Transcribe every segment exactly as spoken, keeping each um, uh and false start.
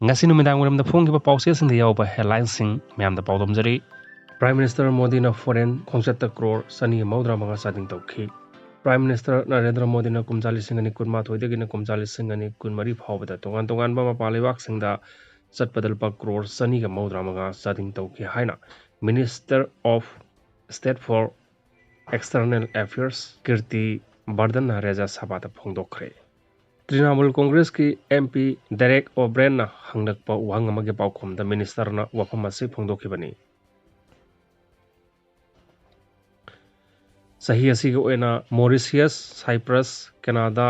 ꯉꯁꯤ ꯅꯨꯃꯤꯗꯥꯡ ꯋꯥꯏꯔꯝꯗ ꯐꯣꯡꯈꯤꯕ ꯄꯥꯎꯆꯦꯁꯤꯡꯗ ꯌꯥꯎꯕ headlineꯁꯤꯡ ꯃꯌꯥꯝꯗ ꯄꯥꯎꯗꯝꯖꯔꯤ꯫ Prime Minister ꯃꯣꯗꯤꯅ foreign ꯈꯣꯡꯆꯠꯇ ꯀ꯭ꯔꯣꯔ ꯆꯅꯤ ꯃꯧꯗ꯭ꯔꯥ ꯃꯉꯥ ꯆꯥꯗꯤꯡ ꯇꯧꯈꯤ꯫ Prime Minister ꯅꯔꯦꯟꯗ꯭ꯔ ꯃꯣꯗꯤꯅ ꯀꯨꯝꯖꯥ ꯂꯤꯁꯤꯡ ꯑꯅꯤ ꯀꯨꯟꯃꯥꯊꯣꯏꯗꯒꯤꯅ ꯀꯨꯝꯖꯥ ꯂꯤꯁꯤꯡ ꯑꯅꯤ ꯀꯨꯟꯃꯔꯤ ꯐꯥꯎꯕꯗ ꯇꯣꯉꯥꯟ ꯇꯣꯉꯥꯟꯕ ꯃꯄꯥꯟ ꯂꯩꯕꯥꯛꯁꯤꯡꯗ ꯆꯠꯄꯗ ꯂꯨꯄꯥ ꯀ꯭ꯔꯣꯔ ꯆꯅꯤꯒ ꯃꯧꯗ꯭ꯔꯥ ꯃꯉꯥ ꯆꯥꯗꯤꯡ ꯇꯧꯈꯤ ꯍꯥꯏꯅ Minister of State for External Affairs ꯀꯤꯔꯇꯤ ꯕꯔꯙꯟꯅ ꯔꯥꯖ꯭ꯌ ꯁꯚꯥꯗ ꯐꯣꯡꯗꯣꯛꯈ꯭ꯔꯦ꯫ ꯇ꯭ꯔꯤꯅꯥꯃꯨꯜ ꯀꯣꯡꯒ꯭ꯔꯦꯁꯀꯤ MP ꯗꯦꯔꯦꯛ ꯑꯣꯕ꯭ꯔꯦꯟꯅ ꯍꯪꯂꯛꯄ ꯋꯥꯍꯪ ꯑꯃꯒꯤ ꯄꯥꯎꯈꯨꯝꯗ ministerꯅ ꯋꯥꯐꯝ ꯑꯁꯤ ꯐꯣꯡꯗꯣꯛꯈꯤꯕꯅꯤ꯫ ꯆꯍꯤ ꯑꯁꯤꯒꯤ ꯑꯣꯏꯅ Mauritius, Cyprus, Canada,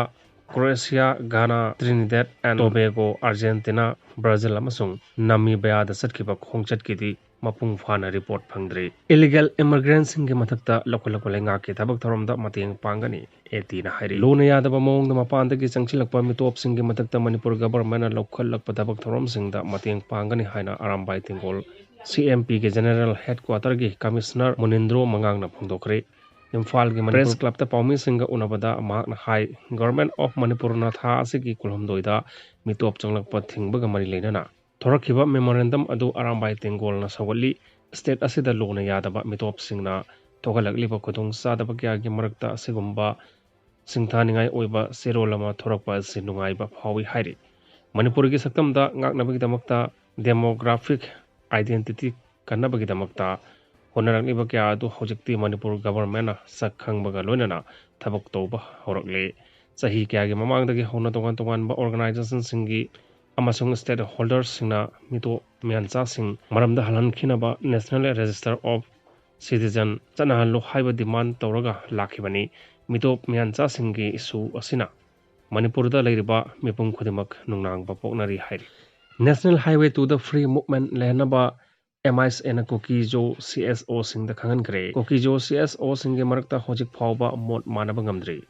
Croatia, Ghana, Trinidad and Tobago, Argentina, Brazil ꯑꯃꯁꯨꯡ Namibia ꯗ ꯆꯠꯈꯤꯕ ꯈꯣꯡꯆꯠꯀꯤꯗꯤ ꯃꯄꯨꯡ ꯐꯥꯅ report ꯐꯪꯗ꯭ꯔꯤ꯫ Illegal immigrantꯁꯤꯡꯒꯤ ꯃꯊꯛꯇ ꯂꯧꯈꯠꯂꯛꯄ ꯂꯩꯉꯥꯛꯀꯤ ꯊꯕꯛ ꯊꯧꯔꯝꯗ ꯃꯇꯦꯡ ꯄꯥꯡꯒꯅꯤ, ADꯅ ꯍꯥꯏꯔꯤ꯫ ꯂꯨꯅ ꯌꯥꯗꯕ ꯃꯑꯣꯡꯗ ꯃꯄꯥꯟꯗꯒꯤ ꯆꯪꯁꯤꯜꯂꯛꯄ ꯃꯤꯇꯣꯞꯁꯤꯡꯒꯤ ꯃꯊꯛꯇ ꯃꯅꯤꯄꯨꯔ governmentꯅ ꯂꯧꯈꯠꯂꯛꯄ ꯊꯕꯛ ꯊꯧꯔꯝꯁꯤꯡꯗ ꯃꯇꯦꯡ ꯄꯥꯡꯒꯅꯤ ꯍꯥꯏꯅ ꯑꯔꯥꯝꯕꯥꯏ ꯇꯦꯡꯒꯣꯜ CMPꯒꯤ General Headquarterꯒꯤ Commissioner ꯃꯨꯅꯤꯟꯗ꯭ꯔꯣ ꯃꯉꯥꯡꯅ ꯐꯣꯡꯗꯣꯛꯈ꯭ꯔꯦ꯫ ꯏꯝꯐꯥꯜꯒꯤ Press Clubꯇ ꯄꯥꯎꯃꯤꯁꯤꯡꯒ ꯎꯅꯕꯗ ꯃꯍꯥꯛꯅ ꯍꯥꯏ, Government of ꯃꯅꯤꯄꯨꯔꯅ ꯊꯥ ꯑꯁꯤꯒꯤ ꯀꯨꯟꯍꯨꯝꯗꯣꯏꯗ ꯃꯤꯇꯣꯞ ꯆꯪꯂꯛꯄ ꯊꯤꯡꯕꯒ ꯃꯔꯤ ꯂꯩꯅꯅ ꯊꯣꯔꯛꯈꯤꯕ memorandum ꯑꯗꯨ ꯑꯔꯥꯝꯕꯥꯏ ꯇꯦꯡꯒꯣꯜꯅ ꯁꯧꯒꯠꯂꯤ꯫ State ꯑꯁꯤꯗ ꯂꯨꯅ ꯌꯥꯗꯕ ꯃꯤꯇꯣꯞꯁꯤꯡꯅ ꯊꯣꯛꯍꯜꯂꯛꯂꯤꯕ ꯈꯨꯗꯣꯡꯆꯥꯗꯕ ꯀꯌꯥꯒꯤ ꯃꯔꯛꯇ ꯑꯁꯤꯒꯨꯝꯕ ꯁꯤꯡꯊꯥꯅꯤꯡꯉꯥꯏ ꯑꯣꯏꯕ ꯆꯦꯔꯣꯜ ꯑꯃ ꯊꯣꯔꯛꯄ ꯑꯁꯤ ꯅꯨꯡꯉꯥꯏꯕ ꯐꯥꯎꯏ ꯍꯥꯏꯔꯤ꯫ ꯃꯅꯤꯄꯨꯔꯒꯤ ꯁꯛꯇꯝꯗ ꯉꯥꯛꯅꯕꯒꯤꯗꯃꯛꯇ demographic identity ꯀꯟꯅꯕꯒꯤꯗꯃꯛꯇ ꯍꯣꯠꯅꯔꯛꯂꯤꯕ ꯀꯌꯥ ꯑꯗꯨ ꯍꯧꯖꯤꯛꯇꯤ ꯃꯅꯤꯄꯨꯔ governmentꯅ ꯁꯛ ꯈꯪꯕꯒ ꯂꯣꯏꯅꯅ ꯊꯕꯛ ꯇꯧꯕ ꯍꯧꯔꯛꯂꯦ꯫ ꯆꯍꯤ ꯀꯌꯥꯒꯤ ꯃꯃꯥꯡꯗꯒꯤ ꯍꯧꯅ ꯇꯣꯉꯥꯟ ꯇꯣꯉꯥꯟꯕ organizationꯁꯤꯡꯒꯤ ꯑꯃꯁꯨꯡ stakeholderꯁꯤꯡꯅ ꯃꯤꯇꯣꯞ ꯃꯤꯌꯥꯟꯆꯥꯁꯤꯡ ꯃꯔꯝꯗ ꯍꯜꯍꯟꯈꯤꯅꯕ National Register of Citizen ꯆꯠꯅꯍꯜꯂꯨ ꯍꯥꯏꯕ demand ꯇꯧꯔꯒ ꯂꯥꯛꯈꯤꯕꯅꯤ꯫ ꯃꯤꯇꯣꯞ ꯃꯤꯌꯥꯟꯆꯥꯁꯤꯡꯒꯤ issue ꯑꯁꯤꯅ ꯃꯅꯤꯄꯨꯔꯗ ꯂꯩꯔꯤꯕ ꯃꯤꯄꯨꯝ ꯈꯨꯗꯤꯡꯃꯛ ꯅꯨꯡꯅꯥꯡꯕ ꯄꯣꯛꯅꯔꯤ ꯍꯥꯏꯔꯤ꯫ National Highway twoꯗ free movement ꯂꯩꯍꯟꯅꯕ MISAꯅ ꯀꯨꯀꯤꯖꯣ CSOꯁꯤꯡꯗ ꯈꯪꯍꯟꯈ꯭ꯔꯦ꯫ ꯀꯨꯀꯤꯖꯣ CSOꯁꯤꯡꯒꯤ ꯃꯔꯛꯇ ꯍꯧꯖꯤꯛ ꯐꯥꯎꯕ ꯃꯣꯠ ꯃꯥꯟꯅꯕ ꯉꯝꯗ꯭ꯔꯤ꯫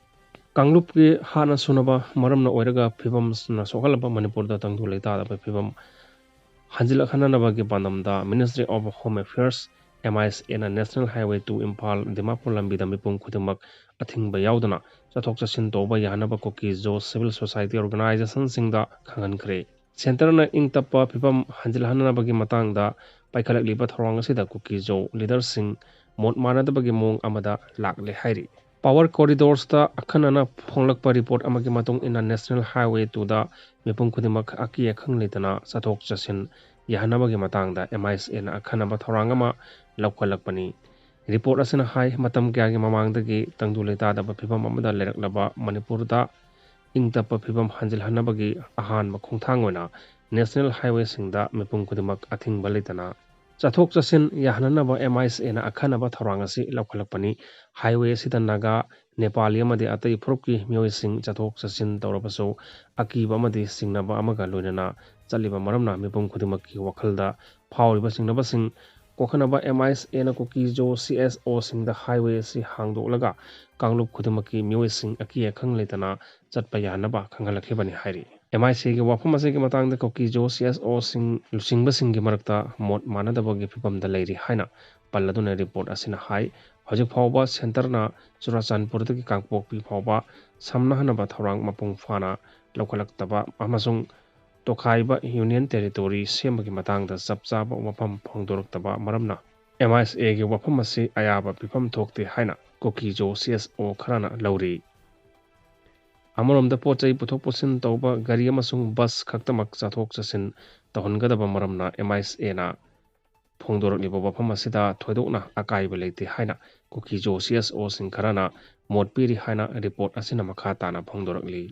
ꯀꯥꯡꯂꯨꯞꯀꯤ ꯍꯥꯠꯅ ꯁꯨꯅꯕ ꯃꯔꯝꯅ ꯑꯣꯏꯔꯒ ꯐꯤꯕꯝꯅ ꯁꯣꯛꯍꯜꯂꯕ ꯃꯅꯤꯄꯨꯔꯗ ꯇꯪꯗꯨ ꯂꯩꯇꯥꯗꯕ ꯐꯤꯕꯝ ꯍꯟꯖꯤꯜꯂꯛꯍꯟꯅꯕꯒꯤ ꯄꯥꯟꯗꯝꯗ Ministry of Home Affairs, MISAꯅ National Highway two Imphal Dimapur ꯂꯝꯕꯤꯗ ꯃꯤꯄꯨꯝ ꯈꯨꯗꯤꯡꯃꯛ ꯑꯊꯤꯡꯕ ꯌꯥꯎꯗꯅ ꯆꯠꯊꯣꯛ ꯆꯠꯁꯤꯟ ꯇꯧꯕ ꯌꯥꯍꯟꯅꯕ ꯀꯨꯀꯤꯖꯣ civil society organizationꯁꯤꯡꯗ ꯈꯪꯍꯟꯈ꯭ꯔꯦ꯫ ꯁꯦꯟꯇꯔꯅ ꯏꯪ ꯇꯞꯄ ꯐꯤꯕꯝ ꯍꯟꯖꯤꯜꯍꯟꯅꯕꯒꯤ ꯃꯇꯥꯡꯗ ꯄꯥꯏꯈꯠꯂꯛꯂꯤꯕ ꯊꯧꯔꯥꯡ ꯑꯁꯤꯗ ꯀꯨꯀꯤꯖꯣ ꯂꯤꯗꯔꯁꯤꯡ ꯃꯣꯠ ꯃꯥꯟꯅꯗꯕꯒꯤ ꯃꯑꯣꯡ ꯑꯃꯗ ꯂꯥꯛꯂꯦ ꯍꯥꯏꯔꯤ꯫ ꯄꯥꯋꯔ ꯀꯣꯔꯤꯗꯣꯔꯁꯇ ꯑꯈꯟꯅꯅ ꯐꯣꯡꯂꯛꯄ ꯔꯤꯄꯣꯔꯠ ꯑꯃꯒꯤ ꯃꯇꯨꯡ ꯏꯟꯅ, ꯅꯦꯁꯅꯦꯜ ꯍꯥꯏꯋꯦ ꯇꯨꯗ ꯃꯤꯄꯨꯝ ꯈꯨꯗꯤꯡꯃꯛ ꯑꯀꯤ ꯑꯈꯪ ꯂꯩꯇꯅ ꯆꯠꯊꯣꯛ ꯆꯠꯁꯤꯟ ꯌꯥꯍꯟꯅꯕꯒꯤ ꯃꯇꯥꯡꯗ ꯑꯦꯝ ꯑꯥꯏ ꯑꯦꯁ ꯑꯦꯅ ꯑꯈꯟꯅꯕ ꯊꯧꯔꯥꯡ ꯑꯃ ꯂꯧꯈꯠꯂꯛꯄꯅꯤ꯫ ꯔꯤꯄꯣꯔꯠ ꯑꯁꯤꯅ ꯍꯥꯏ, ꯃꯇꯝ ꯀꯌꯥꯒꯤ ꯃꯃꯥꯡꯗꯒꯤ ꯇꯪꯗꯨ ꯂꯩꯇꯥꯗꯕ ꯐꯤꯕꯝ ꯑꯃꯗ ꯂꯩꯔꯛꯂꯕ ꯃꯅꯤꯄꯨꯔꯗ ꯏꯪ ꯇꯞꯄ ꯐꯤꯕꯝ ꯍꯟꯖꯤꯜꯍꯟꯅꯕꯒꯤ ꯑꯍꯥꯟꯕ ꯈꯣꯡꯊꯥꯡ ꯑꯣꯏꯅ ꯅꯦꯁꯅꯦꯜ ꯍꯥꯏꯋꯦꯁꯤꯡꯗ ꯃꯤꯄꯨꯝ ꯈꯨꯗꯤꯡꯃꯛ ꯑꯊꯤꯡꯕ ꯂꯩꯇꯅ ꯆꯠꯊꯣꯛ ꯆꯠꯁꯤꯟ ꯌꯥꯍꯟꯅꯅꯕ ꯑꯦꯝ ꯑꯥꯏ ꯑꯦꯁ ꯑꯦꯅ ꯑꯈꯟꯅꯕ ꯊꯧꯔꯥꯡ ꯑꯁꯤ ꯂꯧꯈꯠꯂꯛꯄꯅꯤ꯫ ꯍꯥꯏꯋꯦ ꯑꯁꯤꯗ ꯅꯥꯒꯥ, ꯅꯦꯄꯥꯂꯤ ꯑꯃꯗꯤ ꯑꯇꯩ ꯐꯨꯔꯨꯞꯀꯤ ꯃꯤꯑꯣꯏꯁꯤꯡ ꯆꯠꯊꯣꯛ ꯆꯠꯁꯤꯟ ꯇꯧꯔꯕꯁꯨ, ꯑꯀꯤꯕ ꯑꯃꯗꯤ ꯆꯤꯡꯅꯕ ꯑꯃꯒ ꯂꯣꯏꯅꯅ ꯆꯠꯂꯤꯕ ꯃꯔꯝꯅ ꯃꯤꯄꯨꯝ ꯈꯨꯗꯤꯡꯃꯛꯀꯤ ꯋꯥꯈꯜꯗ ꯐꯥꯎꯔꯤꯕ ꯆꯤꯡꯅꯕꯁꯤꯡ ꯀꯣꯛꯍꯟꯅꯕ ꯑꯦꯝ ꯑꯥꯏ ꯑꯦꯁ ꯑꯦꯅ ꯀꯨꯀꯤꯖꯣ ꯁꯤ ꯑꯦꯁ ꯑꯣꯁꯤꯡꯗ ꯍꯥꯏꯋꯦ ꯑꯁꯤ ꯍꯥꯡꯗꯣꯛꯂꯒ ꯀꯥꯡꯂꯨꯞ ꯈꯨꯗꯤꯡꯃꯛꯀꯤ ꯃꯤꯑꯣꯏꯁꯤꯡ ꯑꯀꯤ ꯑꯈꯪ ꯂꯩꯇꯅ ꯆꯠꯄ ꯌꯥꯍꯟꯅꯕ ꯈꯪꯍꯜꯂꯛꯈꯤꯕꯅꯤ ꯍꯥꯏꯔꯤ꯫ ꯑꯦꯝ ꯑꯥꯏ ꯑꯦꯁ ꯑꯦꯒꯤ ꯋꯥꯐꯝ ꯑꯁꯤꯒꯤ ꯃꯇꯥꯡꯗ ꯀꯨꯀꯤꯖꯣ ꯁꯤ ꯑꯦꯁ ꯑꯣꯁꯤꯡ ꯂꯨꯆꯤꯡꯕꯁꯤꯡꯒꯤ ꯃꯔꯛꯇ ꯃꯣꯠ ꯃꯥꯟꯅꯗꯕꯒꯤ ꯐꯤꯕꯝꯗ ꯂꯩꯔꯤ ꯍꯥꯏꯅ ꯄꯜꯂꯗꯨꯅ ꯔꯤꯄꯣꯔꯠ ꯑꯁꯤꯅ ꯍꯥꯏ, ꯍꯧꯖꯤꯛ ꯐꯥꯎꯕ ꯁꯦꯟꯇꯔꯅ ꯆꯨꯔꯥꯆꯥꯟꯄꯨꯔꯗꯒꯤ ꯀꯥꯡꯄꯣꯛꯄꯤ ꯐꯥꯎꯕ ꯁꯝꯅꯍꯟꯅꯕ ꯊꯧꯔꯥꯡ ꯃꯄꯨꯡ ꯐꯥꯅ ꯂꯧꯈꯠꯂꯛꯇꯕ ꯑꯃꯁꯨꯡ ꯇꯣꯈꯥꯏꯕ ꯌꯨꯅꯤꯌꯟ ꯇꯦꯔꯤꯇꯣꯔꯤ ꯁꯦꯝꯕꯒꯤ ꯃꯇꯥꯡꯗ ꯆꯞ ꯆꯥꯕ ꯋꯥꯐꯝ ꯐꯣꯡꯗꯣꯔꯛꯇꯕ ꯃꯔꯝꯅ ꯑꯦꯝ ꯑꯥꯏ ꯑꯦꯁ ꯑꯦꯒꯤ ꯋꯥꯐꯝ ꯑꯁꯤ ꯑꯌꯥꯕ ꯄꯤꯐꯝ ꯊꯣꯛꯇꯦ ꯍꯥꯏꯅ ꯀꯨꯀꯤꯖꯣ ꯁꯤ ꯑꯦꯁ ꯑꯣ ꯈꯔꯅ ꯂꯧꯔꯤ꯫ ꯑꯃꯔꯣꯝꯗ ꯄꯣꯠ ꯆꯩ ꯄꯨꯊꯣꯛ ꯄꯨꯁꯤꯟ ꯇꯧꯕ ꯒꯥꯔꯤ ꯑꯃꯁꯨꯡ ꯕꯁ ꯈꯛꯇꯃꯛ ꯆꯠꯊꯣꯛ ꯆꯠꯁꯤꯟ ꯇꯧꯍꯟꯒꯗꯕ ꯃꯔꯝꯅ ꯑꯦꯝ ꯑꯥꯏ ꯑꯦꯁ ꯑꯦꯅ ꯐꯣꯡꯗꯣꯔꯛꯂꯤꯕ ꯋꯥꯐꯝ ꯑꯁꯤꯗ ꯊꯣꯏꯗꯣꯛꯅ ꯑꯀꯥꯏꯕ ꯂꯩꯇꯦ ꯍꯥꯏꯅ ꯀꯨꯀꯤꯖꯣ ꯁꯤ ꯑꯦꯁ ꯑꯣꯁꯤꯡ ꯈꯔꯅ ꯃꯣꯠ ꯄꯤꯔꯤ ꯍꯥꯏꯅ ꯔꯤꯄꯣꯔꯠ ꯑꯁꯤꯅ ꯃꯈꯥ ꯇꯥꯅ ꯐꯣꯡꯗꯣꯔꯛꯂꯤ꯫